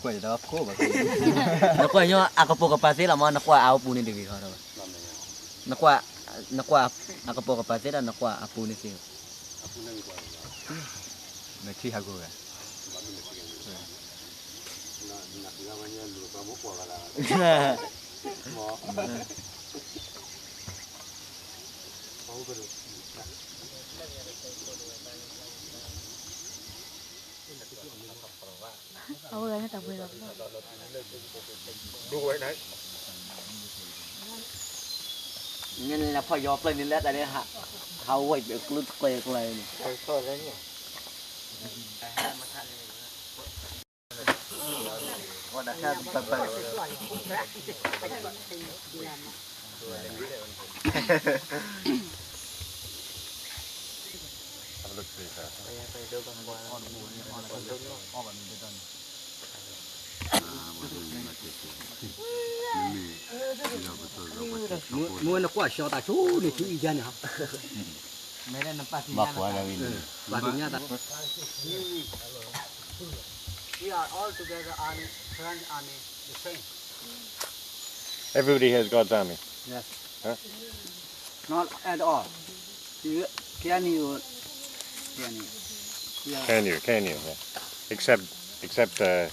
ကွၢ်ဒီးဖိဘၣ်, နကွၢ်ညီအကပိာ်ကပၤသ့လီၤမး, နကွၢ်အအိၣ်ပူၤန့ၣ်တဂ့ၤဃီဒီး, နကွၢ်, နကွၢ်အကပိာ်ကပၤသ့ဒီး နကွၢ်အပူၤန့ၣ်သ့, နထံၣ်ဟးဂီၤဂၤ အဝဲတၢ်ပှဲၤလီၤ. န့ၣ်လၢဖီၣ်ယီၤပျဲၢ်န့ၣ်လၢတၢ်န့ၣ်, ဟးဝဲန့ၣ်တၢ်ကျိတကွဲးကျဲန့ၣ် မ့ၢ်နကွၢ်ရှီတၢ်ဆိန့ၣ် ထူအံၤယါန့ၣ်ဟီ, ပှၤသ့ၣ်ညါတၢ်, We are all together army, French army, the same. Everybody has God's army. Yes. Huh? Not at all. K N U, K N U. Yeah. K N U, K N U, yeah. Except, except, uh, I,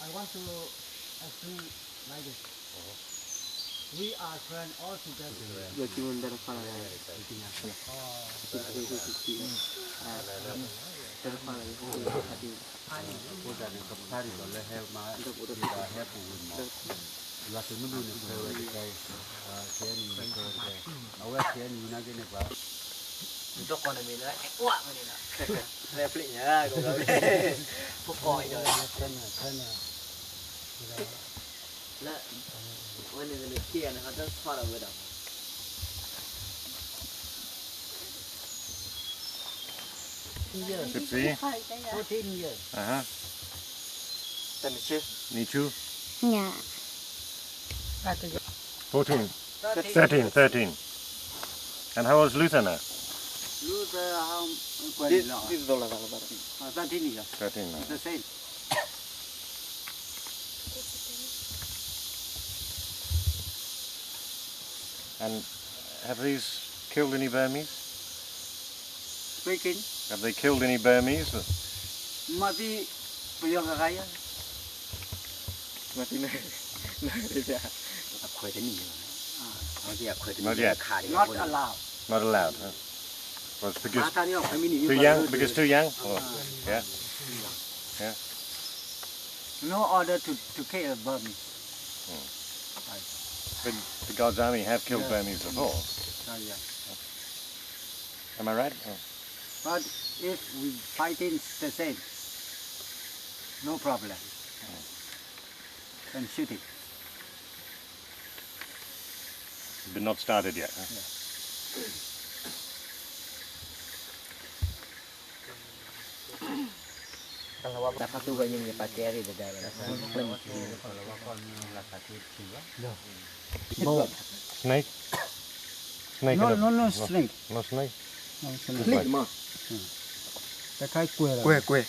I want to explain like this. We are friends all together. Gypsy? Fourteen years. Uh-huh. Twenty-two. Twenty-two? Yeah. Fourteen. Thirteen. Thirteen, thirteen. And how old's Luther now? Luther, how, this, this is all about, about, uh, thirteen years. Thirteen now. It's the same. And have these killed any Burmese? Speaking. Have they killed any Burmese? Must be, ပယီၤဂၤဂၤယါ. Must be, must be, အခွဲးတနံၣ်, မ့ၢ်အခွဲးတနံၣ်, Not allowed. Not allowed, huh? Was because too young, because too young? Or, yeah? Yeah? No order to, to kill Burmese. Hmm. But the God's Army have killed Burmese before. Oh, yeah. Am I right? Oh. But if we fighting the same, no problem. Can shoot it. But not started yet, huh? Yeah. တၢ်ခါသူဝဲညါန့ၣ် ပာ်ကဲအဂ့ၢ်ဒၣ်ဒၣ်လီၤ, ကျဲမုၢ်ထံ Snake? Snake in a, no, no, no snake. No snake? No snake. Snake မး, တခါကွဲးလီၤ, ကွဲး, ကွဲး.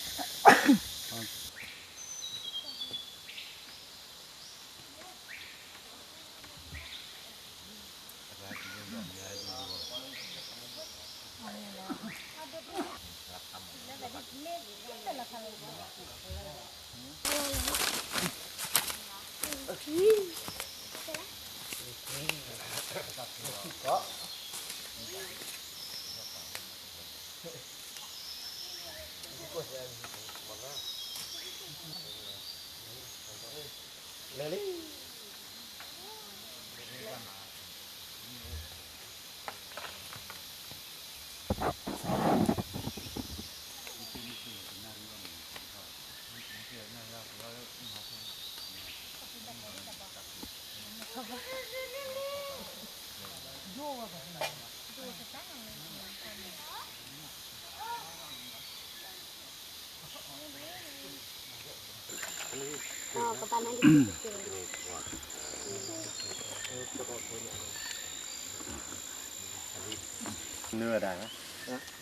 Nư ở đây hả?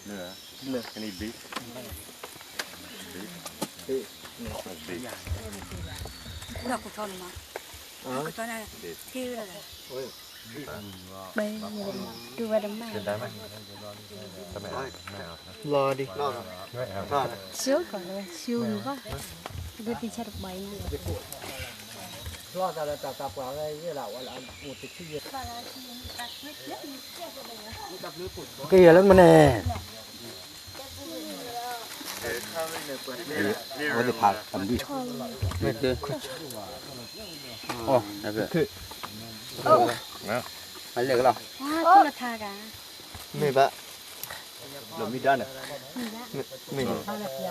Nư hả? Nư. Cái này beef. ဒီးကထီနမး, ကထီန ထံၣ်ဝဲဒၣ်, တူၢ်ဝဲတမး, လီၤဒံး, ဆူကီးလၢဆူဘၣ်, ဒုးသံဆၢတပၤအံၤန့ၣ်, ကယဲၢ်လၢမန့ၣ် အဝဲသ့ၣ်ဖးတံၢ်, အလဲၣ်ကလီၤ, မ့ၢ်ဘၣ်, မ့ၢ်,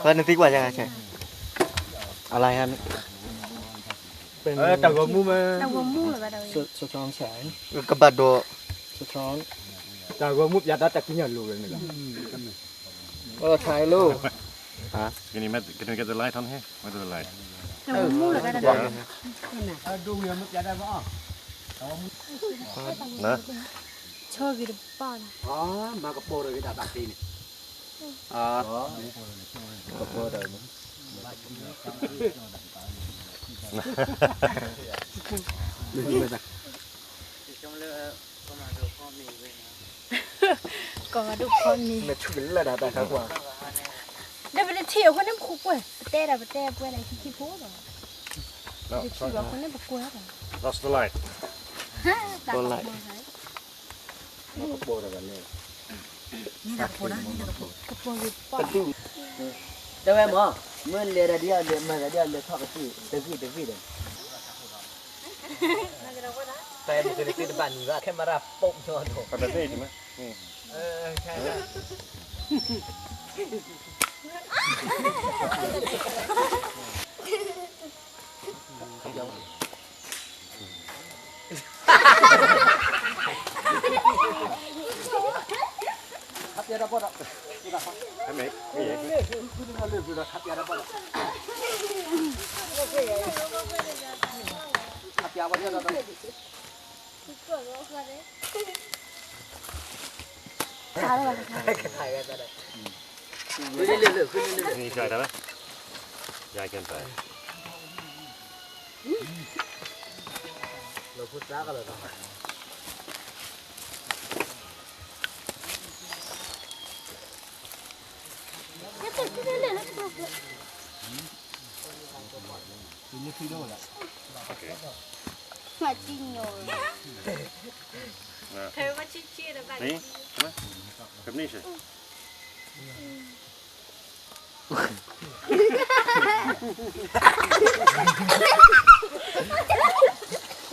ဘၣ်နသံကွၢ်ယၤ, အလါယၤ, တၢ်ဂီၤမူမ့ၢ်, ကဘၣ်ဒီး, တၢ်ဂီၤမူပျးတၢ်တၢ်ကညီၤလိၤဝဲန့ၣ်လီၤ. အိၣ် ถ่ายรูป ဟါ, can you get the light on here? Where the light? တၢ်ဂီၤမူလၢၤဘၣ်တၢ်, ဒိဝံၤမ့ၢ်ပျးတၢ်ဘၣ်အီၤ, တၢ်ဂီၤမူ, ဆီဂ့ၤတဘၣ်လီၤ, မၤကပီၤဒီးဂ့ၤတၢ်ဘၣ်သ့န့ၣ်, ကပီၤဒီး, ကီၢ်မၤဒိၣ်ဖီမ့ၤ, နဆူၣ်ကလၢာ်ဒၣ်တၢ်ခါကွၢ်, ဒီးပတထံၣ်အဃိန့ၣ် ပခိၣ်ကွၢ် ပတဲဒၣ်ပတဲပှဲၤဒၣ်ခံခံဖိဒီး, ပတထံၣ်ဘၣ်အဃိန့ၣ် ပကွၢ်ဒီး, တၢ်ကပီၤ, ကပီၤ, တဲဝဲမ့ၢ်, မ့ၢ်လဲၤဒၣ်ဒ်အလဲၤ မၤသးဒ်အလဲၤထီၣ်ကသံၣ် တဂ့ၢ်တဂ့ၢ်ဒီး ဖဲမုၢ်ကနံၤသ့ၣ်တဘၣ်နံၤဘၣ် camera ပုပ်ညီဒိၣ်, ခါပျးတၢ်ဘီၣ်ဒီး, ခါပျးတၢ်ဘီၣ်ဒီး, ခါပျးဝဲဒီး,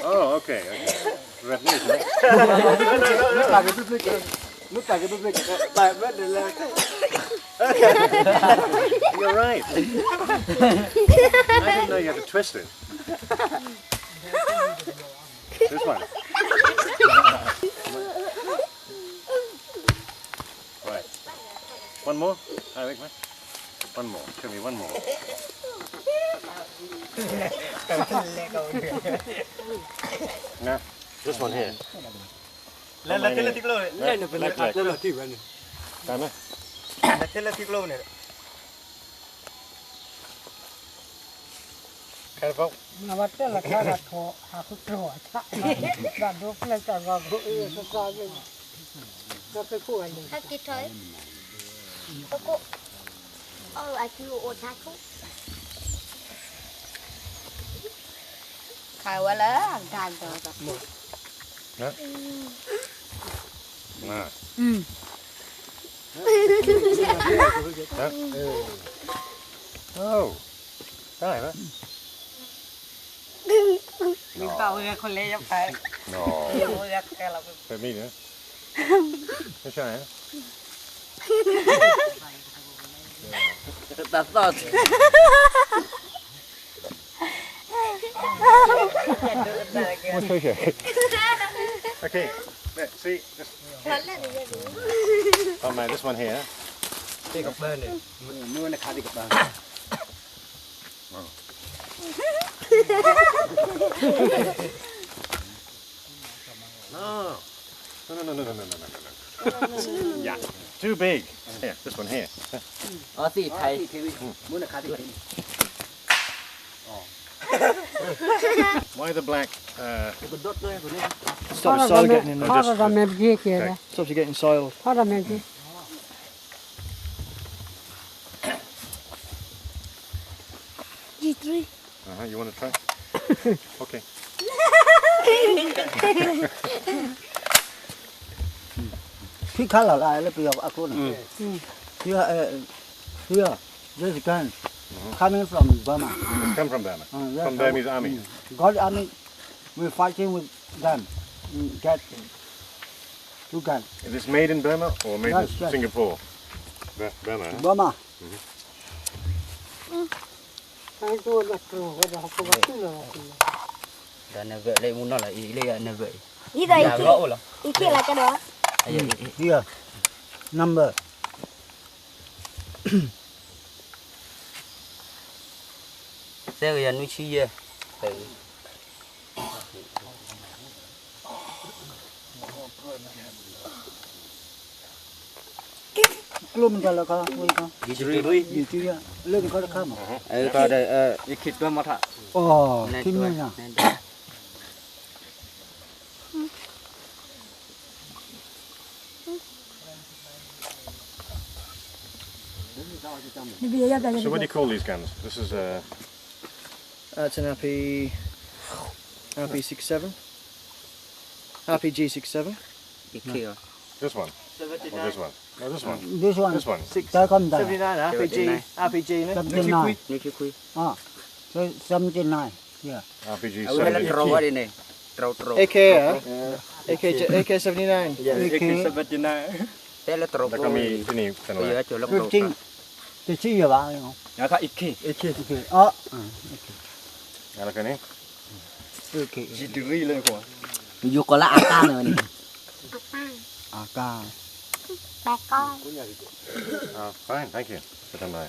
Oh, okay, okay. Japanese, right? You're right. I didn't know you had to twist it. This one. Right. One more? I think, man. One more. Show me one more. Nah, this one here. လဲၤလဲၤထံလၢထံကျိန့ၣ်, လဲၤထံလၢထံကျိန့ၣ်, ခဲဘီ, နဘၣ်တဲလၢခါဂၤထိး ဟးဃုကျိအဆၣ်, ဘၣ်ဒိဖျဲၣ်တၢ်ဂီၤဖိအ့ၣ်ကကွၢ်, ကခိၣ်ဂၤန့ၣ်, ဟဲက့ၤထီၣ်, ပကိး, အီၣ်အစုအိၣ်ထါခိၣ်, ခးဝဲလၢအဂၤဒီး, မ့ၢ်ဘၣ်ဝဲဂဲၤခိၣ်လဲယဖး, ဝဲဂဲၤခိၣ်လဲလီၤ, ဖဲမ့ၢ်န့ၣ်, တၢ်သီၣ် What's her shirt? Okay, let's see. This, oh man, this one here. သ့ၣ်ကပၢန့ၣ်, မ့ၢ်ဝဲနခါသ့ၣ်ကပၢ, နီၤ No, no, no, no, no, no, no, no, no. Yeah, too big. Yeah, this one here. အီသံးထဲ Why the black? Uh, Stop the soil getting in there. ဖီၣ်ဒီးမဲပက့ကဲလဲ Stops you getting soiled. ဖီၣ်ဒီးမဲပက့ G three. Uh-huh, you want to try? Okay. ဖံခါလၢ်လၢ်လၢပယီၤအကျိန့ၣ် here, uh, here, this gun coming from Burma. It's come from Burma. Uh, yeah, From Burmese army. Mm. Got army, we fighting with them. Mm, get two gun. Is this made in Burma or made in Yes, yes. Singapore? Bur- Burma. Huh? Burma. ဒီးနဂၢၢ်လၢမူနီၢ်လီၤ အံၤလၢယနဂၢၢ်အံၤ ယၤလီၤအိၣ်လီၤ အံၤက့လီၤကဒီး Here, number. သၢကယၤနွံဆံယဲၢ် ကျိမတၤလၢခါ ယံၤတရံး ယံၤတရံး လၢနခါတခါမး ယခံတွဲမထ အိ ခံမံၤညါ So what do you call these guns? This is a That's an R P, R P six seven, R P G six seven. This one. Or this one. No, this one. This one. This one. Six, seventy-nine, R P G, R P G န့ၣ် seventy-nine. Ah, so seventy-nine. Yeah. R P G seventy-nine. A K, AK, AK seventy-nine. Yeah, AK seventy-nine. တဲလၢတရူးဖိ fifteen တဆံယဲၢ်ဘၣ် AK AK ယံၤတရံးလၢ AK ယိၤကီးလၢ AK န့ၣ် AK အခါ အခါ Fine, thank you. ကတၢၢ်နီၤ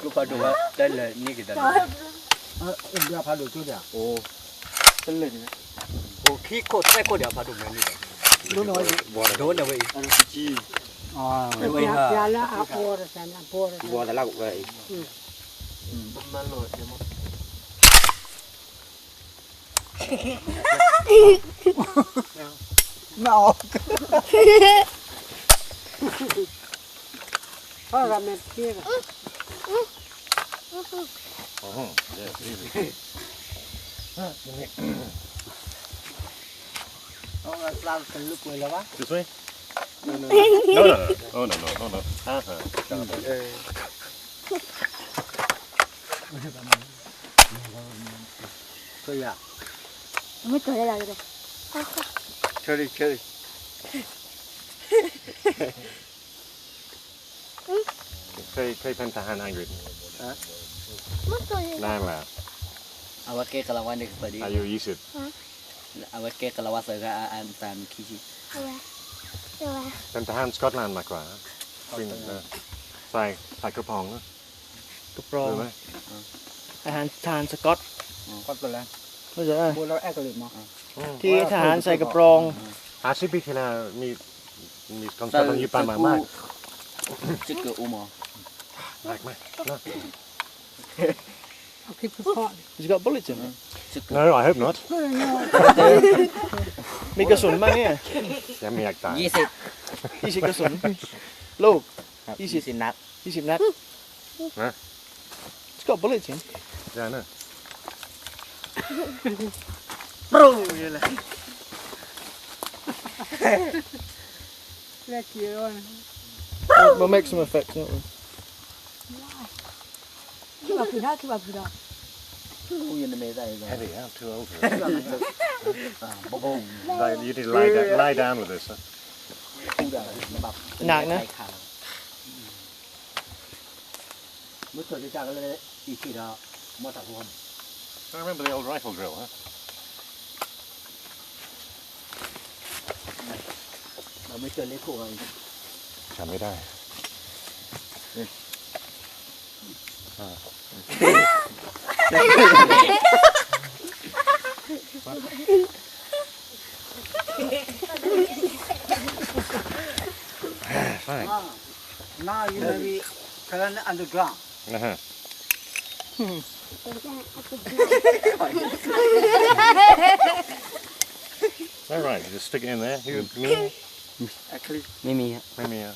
ကျိဖးဒိၣ်ဝဲ တလဲၤန့ၢ်က့ၤတၢ်န့ၣ် ဖးဒိၣ်ကၠိဒၣ် အိၣ် တလဲၤန့ၣ် အိၣ်ခံခိၣ်သၢခိၣ်ဒၣ်ဖးဒိၣ်မဲန့ၣ် ဒိၣ်န့ၣ်ဝဲ ဒိၣ်န့ၣ်ဝဲအံၤ ပျၢလၢအဘီတသးန့ၣ် အဘီတသး ဘီတလၢကဝဲအံၤ မ့ၢ်အီၣ် ဟောရမယ်ပြေးပါ ဟောရသးကလုကွယ်လၢပါ This way? No, no, no, no, no, no, no, no, no. Uh-huh. မ့ၢ်ကၢ်ရၢ် Cherry, cherry. เคย เคยเป็นทหารอังกฤษ ฮะ นานแล้ว အဝဲကဲကလၤဝါန့ၣ်ကပၤဒ် อายุยี่สิบ အဝဲကဲကလၤဝါသၢဂၤ အသးမံခံဆံ เป็นทหารสกอตแลนด์มากกว่า ใส่ ใส่กระป๋องนะ กระป๋อง รู้ไหม ทหาร ทหารสกอต สกอตแลนด์ รู้จัก โบราณแอคลิตมา ที่ทหารใส่กระป๋อง ห้าสิบปีที่แล้วมี มีกองทัพมันอยู่ป่าหมามาก จะเกิดอุโมงค์ แปลกมากนะ เอาคลิปเฉพาะ He's got bullets in it. No, I hope not. มีกระสุนบ้างเนี่ย ยังไม่อยากตาย ยี่สิบ ยี่สิบกระสุน ลูก ยี่สิบ ยี่สิบนัด ยี่สิบนัด นะ It's got bullets in. อย่านะ Bro, you like. We'll make some effects, won't we? ခိၣ်ဘၣ်ဖုးထီၣ် ခိၣ်ဘၣ်ဖုးထီၣ် Heavy, huh? Too old for this. Boom. Like, you need to lie, da- lie down with this, huh? နးနး မုၢ်ထီၣ်ကစၢ်ကလဲၤအံၤက့ၤဒီး မီၢ်တၢ်ဖိ I remember the old rifle drill, huh? မုၢ်ထီၣ်လၢခိၣ်အံၤ จำไม่ได้. Fine. Now you may be turn underground. Uh-huh. All right, you just stick it in there. Who, me? Actually, Mimi. Mimi, yeah.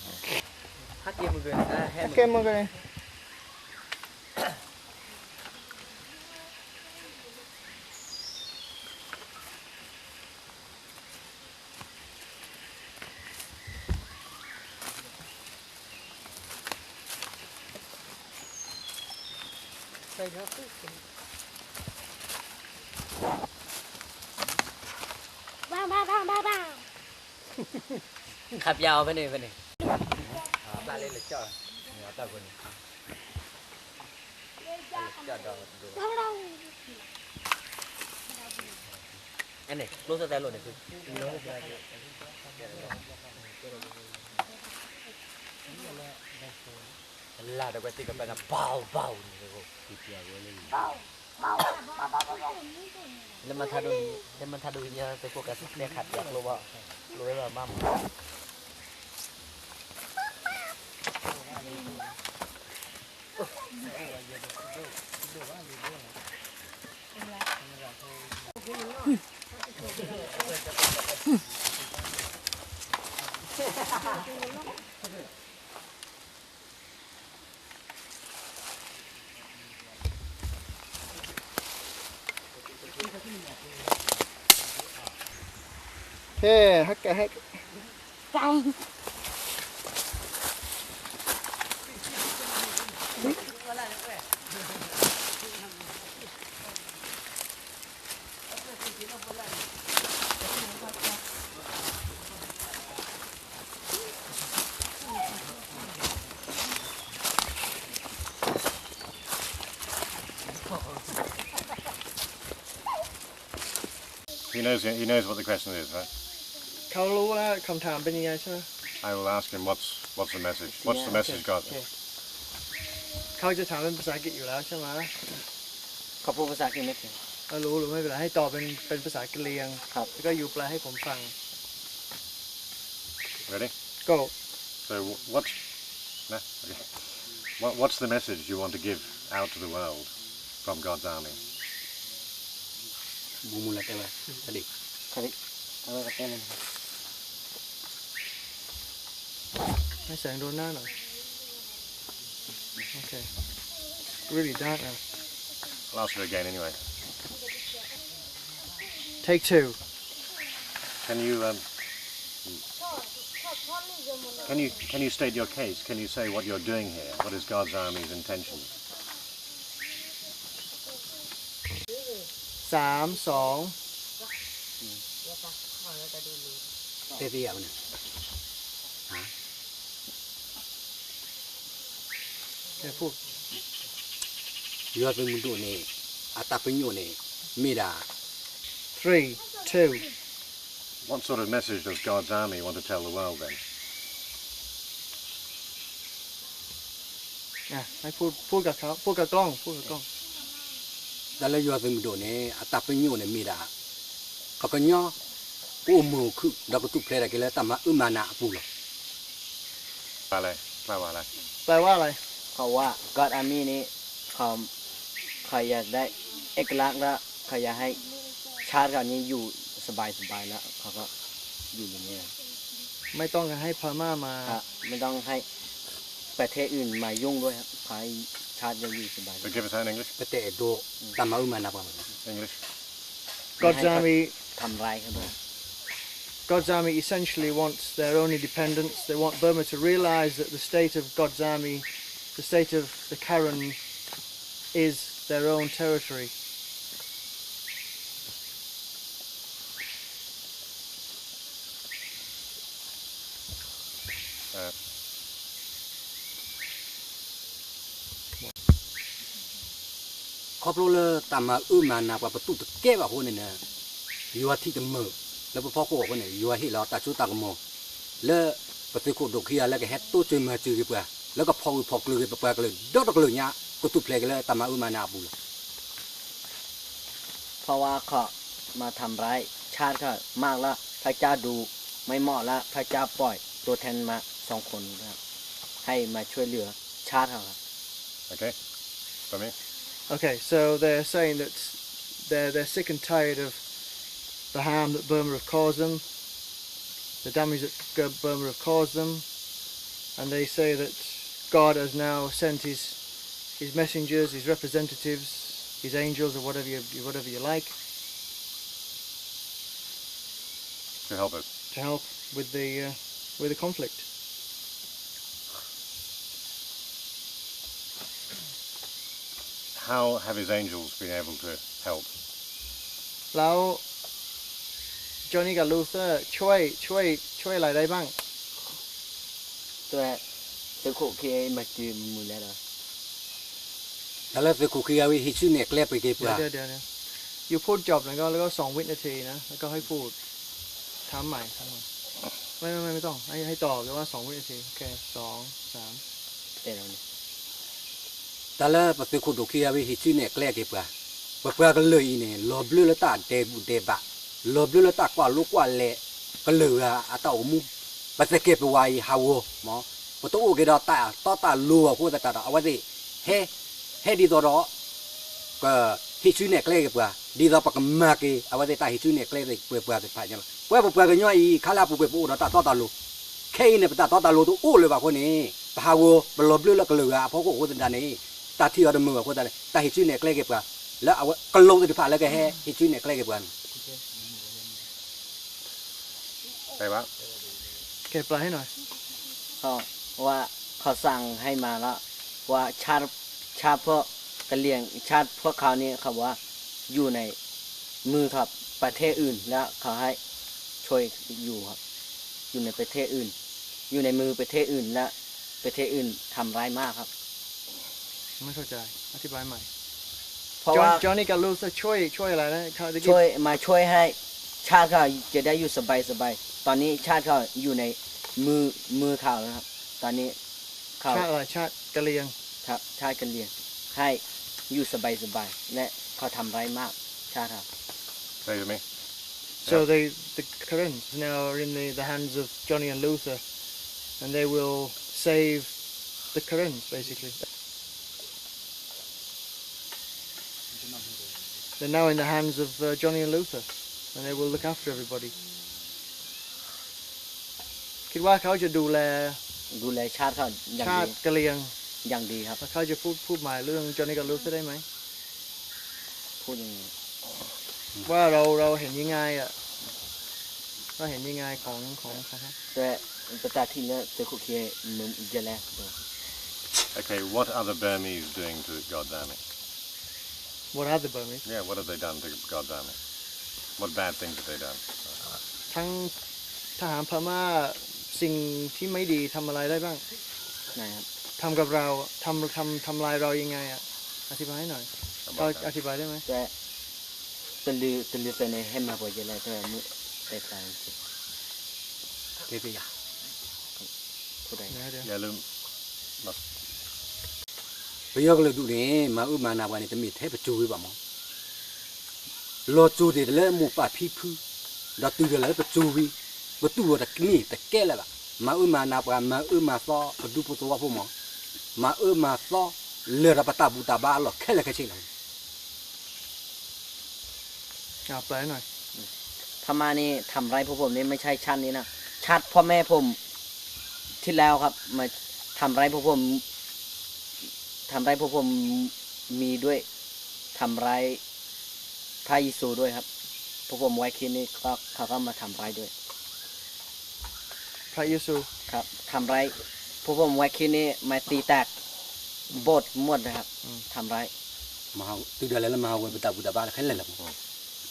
Okay, we're good. Bang, bang, bang, bang, bang. ခါပျါအီၤဖဲန့ၣ် ဖဲန့ၣ် ဘၣ်လၢလၢကၠီၣ် တၢ်ဖိန့ၣ် လၢကၠီၣ်ဒီး အဲန့ၣ် ကျိသတဲလိာ်န့ၣ် လၢတကွဲသ့ၣ်ကပၤနၤ ဘၣ်ဘၣ်န့ၣ် လၢမၤထါဒိ လၢမၤထါဒိကညီ သုးခိၣ်ကစၢ်တဲခးပျးကျိဘၣ် ကျိဝဲဘၣ်မးမး ဟဲ ဟဲကဲ ဟဲကဲ He knows, he knows what the question is, right? เขารู้แล้วคำถามเป็นยังไงใช่ไหม I will ask him what's, what's the message. What's the message, God? เขาจะถามเป็นภาษาอังกฤษอยู่แล้วใช่ไหม เขาพูดภาษาอังกฤษไม่เป็น เออรู้รู้ไม่เป็นไรให้ตอบเป็นเป็นภาษากะเหรี่ยง ครับ แล้วก็ยูแปลให้ผมฟัง Ready? Go. So wh- what's, nah, okay. What, what's the message you want to give out to the world from God's army? မူမူလၢတဲဝဲ တဒံၣ် ခရံာ် အဝဲကတဲလၢ ให้แสงโดนหน้าหน่อย okay. Really dark now. I'll ask you again anyway. Take two. Can you, um, can you, can you state your case? Can you say what you're doing here? What is God's army's intention? สาม สอง တဲသ့ဧါန့ၣ် ဟါ ကဲ พูด ယွၤသုးမုၢ်ဒိၣ်န့ၣ် အတၢ်ပညိၣ်န့ၣ် မ့ၢ်ဒၣ် three, two. What sort of message does God's army want to tell the world then? อ่ะ ให้พูด พูดกับเขา พูดกับกล้อง พูดกับกล้อง တၢ်လၢယွၤသုးမုၢ်ဒိၣ်န့ၣ် အတၢ်ပညိၣ်န့ၣ်မ့ၢ်ဒၣ် ပှၤကညီ ကအိၣ်မုာ်အိၣ်ခုၣ် ဒီးကထူၣ်ဖျဲးဒၣ်က့ၤလၢတၢ်မၤအၢမၤနးအပူၤလီၤ. แปลว่าอะไร แปลว่าอะไร เขาว่า God Army นี่เขาเขาอยากได้เอกลักษณ์แล้วเขาอยากให้ชาติเขานี่อยู่สบายๆแล้วเขาก็อยู่อย่างนี้ย ไม่ต้องให้พม่ามา ครับไม่ต้องให้ประเทศอื่นมายุ่งด้วยครับขอให้ชาติยังอยู่สบาย So give us that in English. ပတဲအဲၣ်ဒိး တၢ်မၤအၢမၤနးပှၤ English. God's Army ทำร้ายเขาด้วย God's Army essentially wants their own independence. They want Burma to realize that the state of God's Army, the state of the Karen, is their own territory. ခီဖျိလၢတၢ်မၤအၢမၤနးပှၤပတူၢ်တကဲဘၣ်အဃိန့ၣ်န့ၣ် ယွၤထံၣ်တမုာ်လၢပဖီခိၣ်အဃိန့ၣ် ယွၤဟ့ၣ်လီၤတၢ်စိတၢ်ကမီၤ လၢပသုးခိၣ်ဒိၣ်ခံဂၤလၢကဟဲတိစၢၤမၤစၢၤက့ၤပှၤ လၢကဖီၣ်ဂၢၢ်ဖီၣ်ကျၢၤက့ၤပပှၤကလုာ်ဒီတကလုာ်ညါ ကထူၣ်ဖျဲးက့ၤလၢတၢ်မၤအၢမၤနးအပူၤလီၤ. เพราะว่าเขามาทำร้ายชาติเขามากแล้ว พระเจ้าดูไม่เหมาะแล้ว พระเจ้าปล่อยตัวแทนมาสองคนครับ ให้มาช่วยเหลือชาติเขาครับ Okay. Tommy? Okay, so they're saying that they're, they're sick and tired of the harm that Burma have caused them, the damage that Burma have caused them, and they say that God has now sent his, his messengers, his representatives, his angels, or whatever you, whatever you like, To help us. to help with the, uh, with the conflict. How have his angels been able to help? แล้ว Johnny กับ Luther ช่วยช่วยช่วยอะไรได้บ้าง ตัวသုခိၣ်ခံမၤစၢၤမုၢ်လဲၣ်ဒီး တၢ်လၢသုခိၣ်ခံဂၤဝံၤ ဟံးစုနဲၣ်ကျဲပှ့ၤက့ၤပှၤ เดี๋ยวเดี๋ยวเดี๋ยว you พูดจบแล้วก็แล้วก็สองวินาทีนะ แล้วก็ให้พูดถามใหม่ถามใหม่ไม่ไม่ไม่ไม่ต้องให้ให้ตอบแล้วว่าสองวินาทีโอเคสองสาม တဲတော့န့ၣ် တၢ်လၢပသုးခိၣ်ဒိၣ်ခံဂၤဝံၤ ဟံးစုနဲၣ်ကျဲက့ၤပှၤ, ပပှၤကလုာ်အံၤန့ၣ် လီၤဘျၢလၢတၢ်ဒဲးဘူၣ်ဒဲးဘး, လီၤဘျၢလၢတၢ်ကွၢ်လိကွၢ်လဲၤကလုာ်ဂၤအတၢ်အိၣ်မူ, ပသကဲးပဝးအံၤဟးဂီၤ, ပတအိၣ်က့ၤဒီးတၢ်တီတၢ်လိၤအဃိသတးဒီး အဝဲသ့ၣ် ဟဲ ဟဲဒ်သိးဒီး ကဟံးစုနဲၣ်ကျဲက့ၤပှၤ, ဒ်သိးပကမၤက့ၤ အဝဲသ့ၣ်တၢ်ဟံးစုနဲၣ်ကျဲက့ၤပှၤသ့ၣ်တဖၣ်ညါလီၤ. ပဝဲပပှၤကညီအံၤ ခါလၢအပူၤကွံာ်ပအိၣ်ဒီးတၢ်တီတၢ်လိၤ, ခဲအံၤန့ၣ် ပတၢ်တီတၢ်လိၤတအိၣ်လၢၤဘၣ်အဃိန့ၣ် ပဟးဂီၤ ပလီၤဘျၢလၢကလုာ်ဂၤအဖီခိၣ်အဃိသတးန့ၣ် တၢ်ထံၣ်အီၤတမုာ်ဘၣ်အဃိသတးန့ၣ် တၢ်ဟံးစုနဲၣ်ကျဲက့ၤပှၤ လၢကလုာ်သ့ၣ်တဖၣ်လၢကဟဲဟံးစုနဲၣ်ကျဲက့ၤပှၤန့ၣ် ใช่ปะ แกปลาให้หน่อย เขาว่าเขาสั่งให้มาแล้วว่าชาติชาติพวกกะเหรี่ยงชาติพวกเขานี่เขาว่าอยู่ในมือครับประเทศอื่นแล้วเขาให้ช่วยอยู่ครับอยู่ในประเทศอื่นอยู่ในมือประเทศอื่นและประเทศอื่นทำร้ายมากครับ ไม่เข้าใจอธิบายใหม่ เพราะว่า Johnny กับ Luther ช่วยช่วยอะไรนะเขาได้ ช่วยมาช่วยให้ชาติเขาจะได้อยู่สบายสบายตอนนี้ชาติเขาอยู่ในมือมือเขาแล้วครับ ตอนนี้เขา ชาติอะไรชาติกะเหรี่ยง ครับชาติกะเหรี่ยงให้อยู่สบายสบายและเขาทำร้ายมากชาติเขา Say to me. So the the Karens now are in the, the hands of Johnny and Luther, and they will save the Karens basically. They're now in the hands of uh, Johnny and Luther, and they will look after everybody. คิดว่าเขาจะดูแล ดูแลชาติเขาอย่าง ชา ดี ติกะเหรี่ยง อย่างดีครับ แล้วเขาจะพูดพูดหมายเรื่อง Johnny กับ Luther ได้ไหม พูดยังไง ว่าเราเราเห็นยังไงอ่ะเราเห็นยังไงของของของ แต่ประตาที่เลือกเจอคุกคีมันจะแลกตัว Okay, what are the Burmese doing to God's army? What are the Burmese? Yeah, what have they done to God's army? What bad things have they done? ทั้งทหารพม่าสิ่งที่ไม่ดีทำอะไรได้บ้าง ไหนครับ ทำกับเราทำทำทำลายเรายังไงอ่ะ อธิบายให้หน่อยเขาอธิบายได้ไหม แต่ตะลือตะลือแต่ในให้มาพอจะแลกตัวมือแต่ตาย ကဲကဲယၤ ผู้ใด เดี๋ยวเดี๋ยว Yeah, Lou. ပယီၤကလုာ်ဒူၣ်န့ၣ် မၤအၢမၤနးပှၤန့ၣ် တမ့ၢ်ထဲပစိၤဝံၤဘၣ်မး, လီၤစိၤသ့ၣ်တလၢမိၢ်ပၢ်ဖံဖု, ဒီးတုၤဒၣ်လၢပစိၤဝံၤ, ပတူၢ်လိာ်တမ့ၢ်တကဲလၢၤဘၣ်. မၤအၢမၤနးပှၤ, မၤအၢမၤသီပဒူဖိသဝီဖိမး, မၤအၢမၤသီ လၢာ်ဒီးပတၢ်ဘူၣ်တၢ်ဘါအလီၢ်ခဲလၢာ်ခဲဆ့လီၤ. อ่าแปลหน่อย พม่านี่ทำร้ายพวกผมนี่ไม่ใช่ชาตินี้นะ ชาติพ่อแม่ผมที่แล้วครับ มาทำร้ายพวกผมทำร้ายพวกผมมีด้วยทำร้ายพระเยซูด้วยครับ พวกผมไว้คิดนี่ก็เขาก็มาทำร้ายด้วย พระเยซู ครับทำร้ายพวกผมไว้คิดนี่มาตีแตกโบสถ์หมดนะครับทำร้าย တုၤဒၣ်လဲာ်လၢမၤဟးဂီၤပတၢ်ဘူၣ်တၢ်ဘါခဲလၢာ်လီၤ.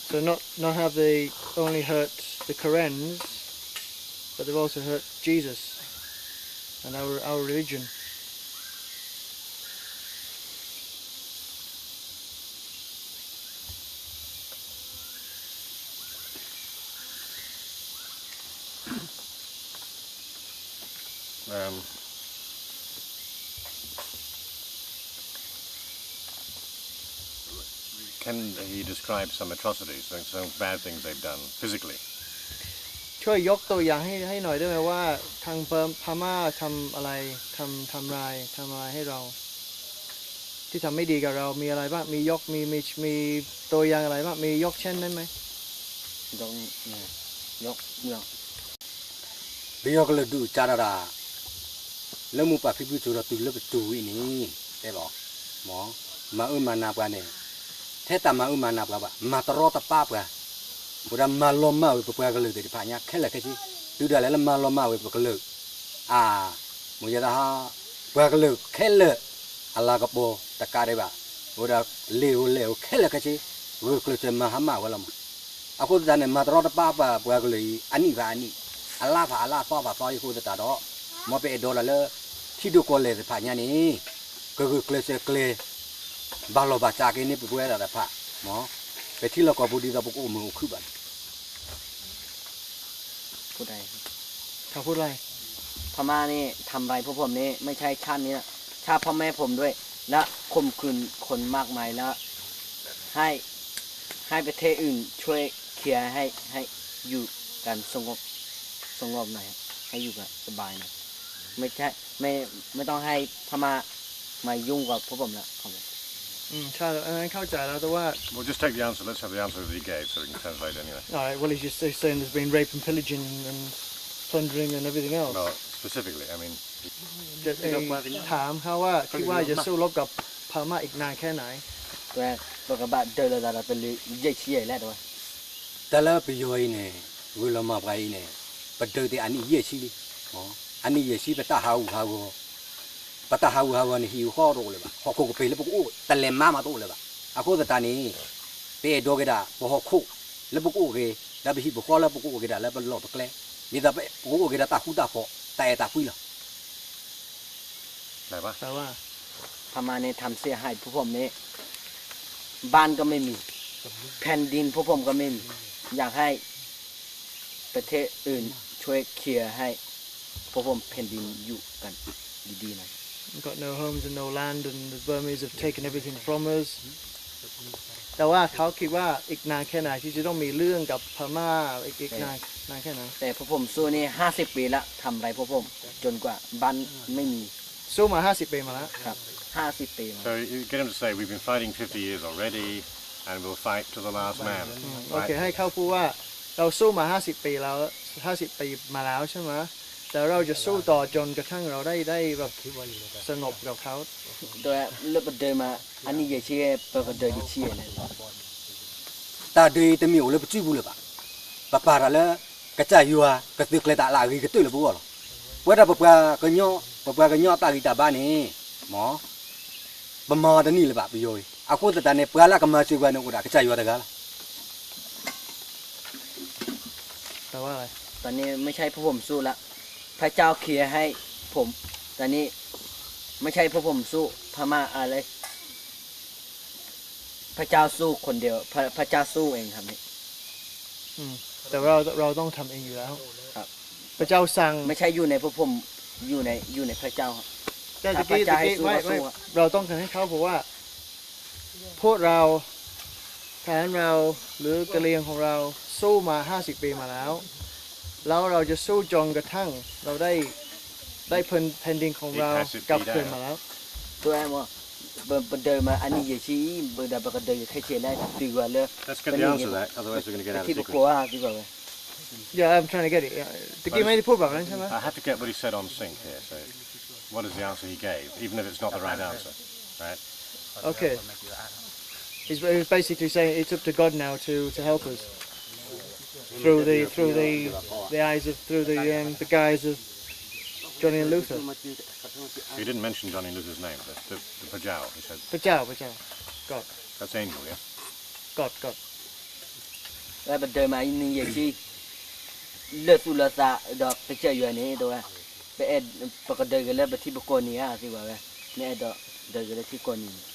So not not have they only hurt the Karens, but they've also hurt Jesus and our our religion. Um, And he describes some atrocities, some, some bad things they've done physically. ช่วยยกตัวอย่างให้ให้หน่อยได้ไหมว่าทางพม่าทำอะไรทำทำลายทำอะไรให้เราที่ทำไม่ดีกับเรามีอะไรบ้างมียกมีมีมีตัวอย่างอะไรบ้างมียกเช่นได้ไหม ပယီၤကလုာ်ဒုးကၢ်တၢ်ဒၣ် လၢမိၢ်ပၢ်ဖံဖုစိၤဒီးတုၤလၢပစိၤဝံၤန့ၣ် တဲလီၤ မ့ၢ် မၤအၢမၤနးပှၤန့ၣ် ထဲတၢ်မၤအၢမၤနးပှၤဘၣ် မၤတရီတပါပှၤ အိၣ်ဒၣ်မၤလီၤမၢ်ဝဲပပှၤကလုာ်သ့ၣ်တဖၣ်ညါခဲလၢာ်ခဲဆ့ တုၤဒၣ်လဲာ်လၢမၤလီၤမၢ်ဝဲပကလုာ် အါ မ့ၢ်ယဲဒၣ် ပှၤကလုာ်ခဲလၢာ် အလၤကပီၤတကးဒံးဘၣ် အိၣ်ဒၣ်လ့ၤဧိၤလဲၣ်ဧိၤခဲလၢာ်ခဲဆ့ ဂုာ်ကျဲးစၢးမၤဟါမၢ်ဝဲလီၤမး အဃိသတးန့ၣ် မၤတရီတပါပှၤပှၤကလုာ်အံၤ အနံၣ်ဖးအနံၣ် အလါဖးအလါ သီဖးသီအံၤအဃိသတးဒီး မ်ပအဲၣ်ဒိးတၢ်လၢ ထံဒိၣ်ကီၢ်လဲၢ်သ့ၣ်တဖၣ်ညါန့ၣ် ကဂုာ်ကျဲးစၢးကျဲ ဘၣ်လီၢ်ဘၣ်စးက့ၤန့ၢ်ပပှဲၤဒၣ်တဖၣ် မ် ပထံလီၢ်ကီၢ်ပူၤဒ်သိးပကအိၣ်မုာ်အိၣ်ခုၣ်ဘၣ်န့ၣ် พูดอะไร เขาพูดอะไร พม่านี่ทำอะไรพวกผมนี่ไม่ใช่ชาตินี้นะชาติพ่อแม่ผมด้วยและข่มขืนคนมากมายแล้วให้ให้ประเทศอื่นช่วยเคลียร์ให้ให้อยู่กันสงบสงบหน่อยครับให้อยู่กันสบายหน่อยไม่ใช่ไม่ไม่ต้องให้พม่ามายุ่งกับพวกผมแล้วครับผม อืมใช่อันนั้นเข้าใจแล้วแต่ว่า We'll just take the answer. Let's have the answer that he gave so we can translate anyway. All right, well, he's just he's saying there's been rape and pillaging and plundering and everything else. Well, specifically, I mean, ถามเขาว่าคิดว่าจะสู้รบกับพม่าอีกนานแค่ไหน ပကဘၣ်ဒုးလိာ်သးဒီးတလၢယဲၢ်ဆံယဲၢ်လဲၣ်တဝဲ တၢ်လၢပယီၤအံၤန့ၣ် ဂုာ်လီၤမၢ်ပှၤအံၤန့ၣ် ပဒုးသ့ၣ်အနံၣ်ယဲၢ်ဆံလံ အနံၣ်ယဲၢ်ဆံပတၢ်ဟးဂူာ်ဟးဂီၤ ပတၢ်ဟးဂူာ်ဟးဂီၤန့ၣ် ဟံၣ်ဃီတအိၣ်လၢၤဘၣ် ဟီၣ်ခိၣ်ကပ့ၤလၢပကအိၣ် တလဲၤမါမးတအိၣ်လၢၤဘၣ် အဃိသတးန့ၣ် ပအဲၣ်ဒိးက့ၤဒၣ် ပဟီၣ်ခိၣ်လၢပကအိၣ်က့ၤ ဒီးပဟံၣ်ပဃီလၢပကအိၣ်က့ၤဒၣ်လၢပလီၢ်ပကျဲ ဒ်သိးပကအိၣ်က့ၤဒီးတၢ်ဃူတၢ်ဖိး တၢ်အဲၣ်တၢ်ကွံလီၤ แต่ว่า พม่าเนี่ยทำเสียหายพวกผมเนี่ยบ้านก็ไม่มีแผ่นดินพวกผมก็ไม่มีอยากให้ประเทศอื่นช่วยเคลียร์ให้พวกผมแผ่นดินอยู่กันดีๆหน่อย Got no homes and no land, and the Burmese have taken everything from us. แต่ว่าเขาคิดว่าอีกนานแค่ไหนที่จะต้องมีเรื่องกับพม่าอีกอีกนานนานแค่ไหน แต่พวกผมสู้นี่ห้าสิบปีละทำอะไรพวกผมจนกว่าบ้านไม่มี สู้มาห้าสิบปีมาแล้ว ครับห้าสิบปีมา So you get him to say, we've been fighting fifty years already, and we'll fight to the last man. โอเคให้เขาพูดว่าเราสู้มาห้าสิบปีแล้วห้าสิบปีมาแล้วใช่ไหมแต่เราจะสู้ต่อจนกระทั่งเราได้ได้แบบสงบกับเขา แต่ว่าเรื่องประเดิมมาอันนี้อย่าเชื่อเปิดประเดิมอย่าเชื่อเลย တၢ်ဒုးအံၤတမ့ၢ်အိၣ်လၢပစုပူၤလၢၤဘၣ်. ပပာ်တၢ်လၢ ကစၢ်ယွၤကသုးကျဲၤတၢ်လၢအဂ့ၤကတၢၢ်လၢပဂီၢ်လီၤ. ပဝဲဒၣ်ပပှၤကညီ ပပှၤကညီတၢ်ဂံၢ်တၢ်ဘါန့ၣ် မ့ၢ် ပမၤတန့ၢ်လၢၤဘၣ်ပယီၤအံၤ. အဃိသတးန့ၣ် ပှၤလၢကမၤစၢၤပှၤန့ၣ်အိၣ်ဒၣ်ကစၢ်ယွၤတဂၤလီၤ. แต่นี่ไม่ใช่พวกผมสู้ละพระเจ้าเคลียร์ให้ผมแต่นี่ไม่ใช่พวกผมสู้พม่าอะไร พระเจ้าสู้คนเดียว พระพระเจ้าสู้เองครับนี่ อืมแต่เราเราต้องทำเองอยู่แล้วครับพระเจ้าสั่งไม่ใช่อยู่ในพวกผมอยู่ในอยู่ในพระเจ้าครับ แต่ตะกี้ ถ้าพระเจ้าให้ ตะกี้ สู้ ไม่ ก็ ไม่ สู้ครับ เราต้องการให้เขาบอกว่า พวกเราทหารเราหรือกะเหรี่ยงของเราสู้มาห้าสิบปีมาแล้วแล้วเราจะสู้จนกระทั่งเราได้ได้แผ่นแผ่นดินของเรากลับคืนมาแล้ว ตัวแอมว่า ပပဒၢးမးအနံၣ်ယဲၢ်ဆံ ပဒၢးပကဒၢးယခဲဆ့လဲၣ် တုၤဂၤလၢ Let's get the answer to that, otherwise we're going to get out of sequence. ပထံၣ်ပကျိၤဧါ သံကွၢ်ဝဲ Yeah, I'm trying to get it. တက့ၢ်မ့ၢ်တဖှိၣ်ဘၣ်မလဲ I have to get what he said on sync here. So, what is the answer he gave, even if it's not the right answer? Right? Okay. He's, he's basically saying it's up to God now to, to help us through the through the the eyes of through the um, the guise of Johnny and Luther. He didn't mention Johnny and Luther's name. The, the, the Pajao, he said. Pajao, Pajao. God. That's angel, yeah? God, God. ပဒၢးမးအနံၣ်ယဲၢ်ဆံ လၢာ်သူၣ်လၢာ်သးဒီးကစၢ်ယွၤန့ၣ် တဝဲ ပအဲၣ် ပကဒၢးက့ၤလၢပထံပကီၢ်န့ၣ်ဧါ သံကွၢ်ဝဲ နအဲၣ်ဒိးဒၢးက့ၤလၢထံကီၢ်န့ၣ်န့ၣ်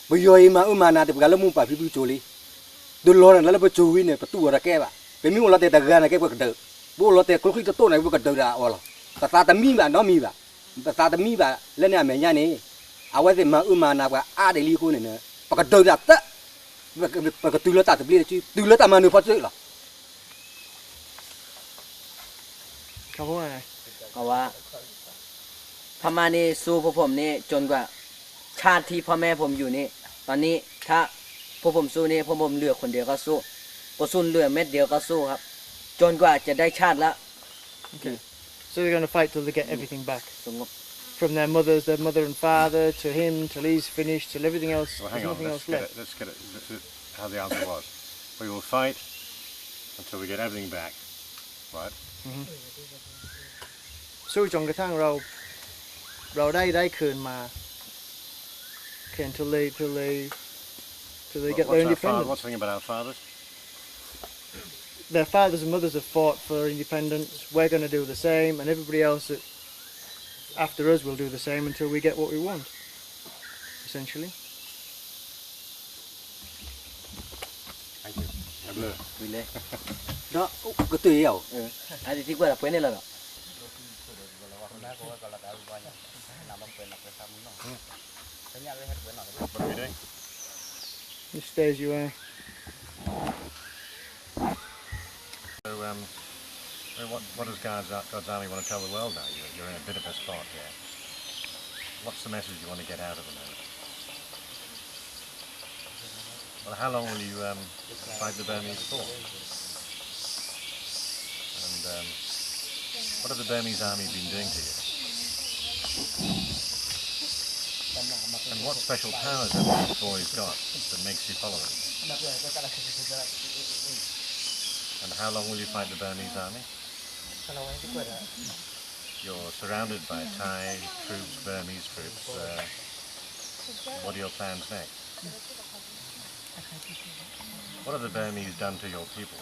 ပယီၤအံၤမၤအၢမၤနးတပှၤလၢမိၢ်ပၢ်ဖံဖုကၠိလံ. တလီၤန့ၣ်လၢပစိၤဝံၤန့ၣ် ပတူၢ်အီၤတကဲဘၣ်. ပမ့ၢ်အိၣ်လီၤတဲာ်တဂၤန့ၣ်ကဲပကဒၢး, ပအိၣ်လီၤတဲာ်ကျိချံတတိၢ်န့ၣ် ပကဒၢးဒၣ်အီၤလီၤ. ပသးတမံဘၣ်နီတမံၤဘၣ်. ပသးတမံဘၣ်လၢန့ၣ်အမဲာ်ညါန့ၣ် အဝဲသ့ၣ်မၤအၢမၤနးပှၤအါဒံးလံအဃိန့ၣ်, ပကဒုးတၢ်သၢ, ပကတုၤလၢတၢ်သဘျ့တစု, တုၤလၢတၢ်မၤနၢၤဖီတစုလီၤ. ခီဖျိ พม่านี่สู้พวกผมนี่จนกว่าชาติที่พ่อแม่ผมอยู่นี่ ตอนนี้ถ้าพวกผมสู้นี่ พวกผมเหลือคนเดียวก็สู้ กระสุนเหลือเม็ดเดียวก็สู้ครับ จนกว่าจะได้ชาติละ Okay. So they're going to fight till they get everything back. สงบ From their mothers, their mother and father, to him, till he's finished, till everything else, Well, hang there's on. Nothing Let's else get left. It. Let's get it. This is how the answer was. We will fight until we get everything back. Right? สู้จนกระทั่งเรา เราได้ ได้คืนมา Okay, until they, till they, till they get their independence. What's our fa- what's the thing about our fathers? Their fathers and mothers have fought for independence. We're going to do the same, and everybody else that after us will do the same until we get what we want, essentially. Thank you. ဝံၤလဲၣ်, ဒီးကတုၤယၤ, အဒ်သံကွၢ်ဒီးပှဲၤန့ၣ်လီၤဒီး What are we doing? Just stay as you are. So, um, so what, what does God's, God's Army want to tell the world now? You're, you're in a bit of a spot here. What's the message you want to get out of the moment? Well, how long will you, um, fight the Burmese for? And, um, what have the Burmese army been doing to you? And what special powers have these boys got that makes you follow them? And how long will you fight the Burmese army? You're surrounded by Thai troops, Burmese troops. Uh, what are your plans next? What have the Burmese done to your people?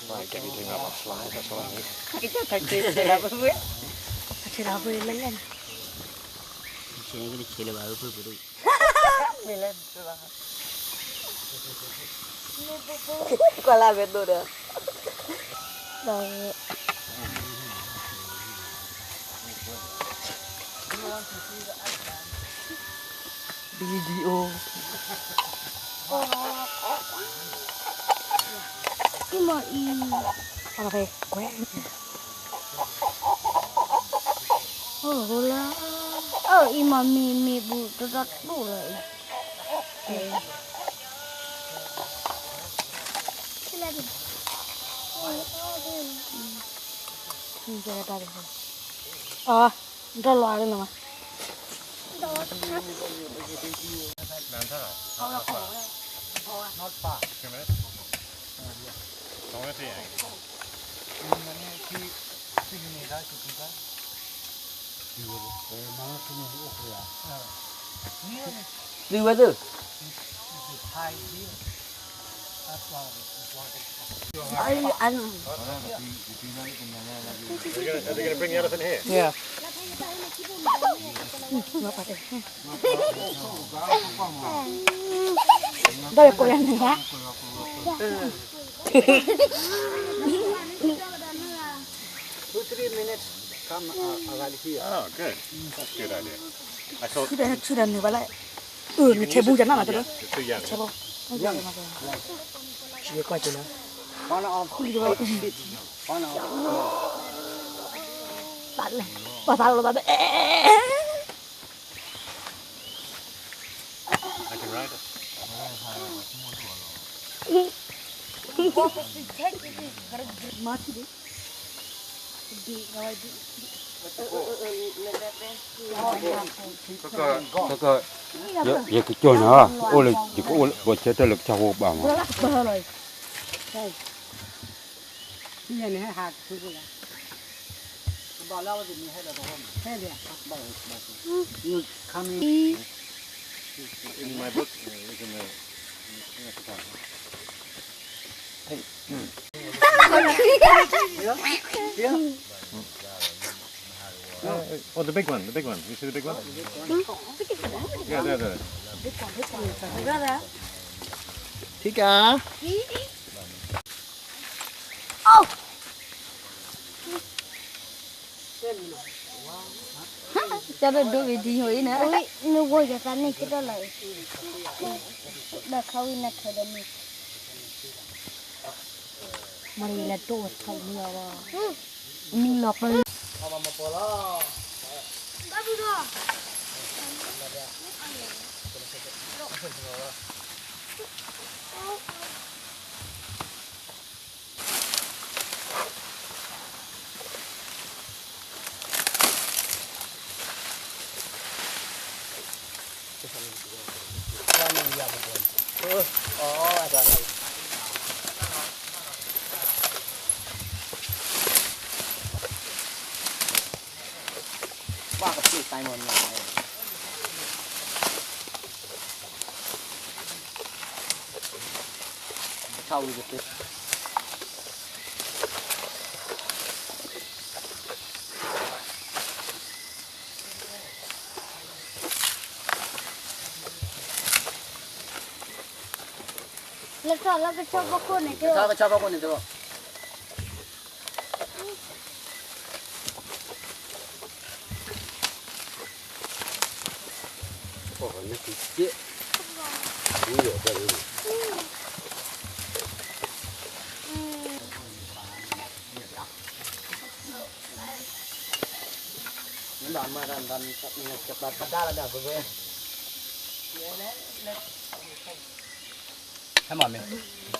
Right, get me to grab my fly, that's all I need. ကစၢ်ထီၣ်က့ၤ ဆဲးလီၤပှဲၤ ဆဲးလီၤပှဲၤလၢလၢ်န့ၣ် ဆဲးလီၤက့ၤ ဆဲးလီၤဘၣ် ပှဲၤပှဲၤ မ့ၢ်လၢ ကွၢ်လၢအဝဲဒိၣ်ဒီး Video. အံၤမ့ၢ်အံၤ အီၤဖဲကွဲး အိၣ်လၢ အၢ အံၤမ့ၢ်မ့ၢ်မ့ၢ်ဘူးတီတီတူၢ်လီၤအံၤ အီၤ ဒီလီၤအါလၢနမး Not far. Two minutes. Don't want to take it. သုဝဲသု Are they gonna, are they gonna bring the elephant here? Yeah. ဒီးကိးယၤန့ၣ် Two, three minutes. Come, uh, around here. Oh, good. That's a good idea. I thought ဆူဒီး ဆူဒီးနုာ်ဘၣ်လဲၣ်. အၢ နဆဲးဘူးယၤနၢ်မးတဒၢ ဆဲးဘူး One of eight feet. One of ပှၤသးလီၤသးဘဲ I can ride it. ကက ယကကၠီၣ်နၤ အိၣ်လၢ ယကအိၣ်လၢ ဘီၣ်ဆၢထၢၣ်လၢကစၢ်ဖိဘၣ်မး In my book, uh, it's in the, in the, in the, uh, oh, the big one, the big one. You see the big one? Yeah, there, there. Tika. Oh! ကၢ်ဒိၣ်ဒိၣ်ဝံၤဒ်ညိအံၤန့ၣ် နဝီယသးန့ၣ်ကတၢၢ်လီၤ ဒီးခါဝံၤနထၢဒီးမ့ၢ် မ့ၢ်လၢတိၢ်ထီၣ်မ့ၢ်အီၤလီၤ မ့ၢ်လီၤပၢ လၢထီၣ်လၢကဆီဖိခိၣ်န့ၣ် ကဆီဖိခိၣ်န့ၣ်တဘၣ် ဟဲမၤမ့ၢ်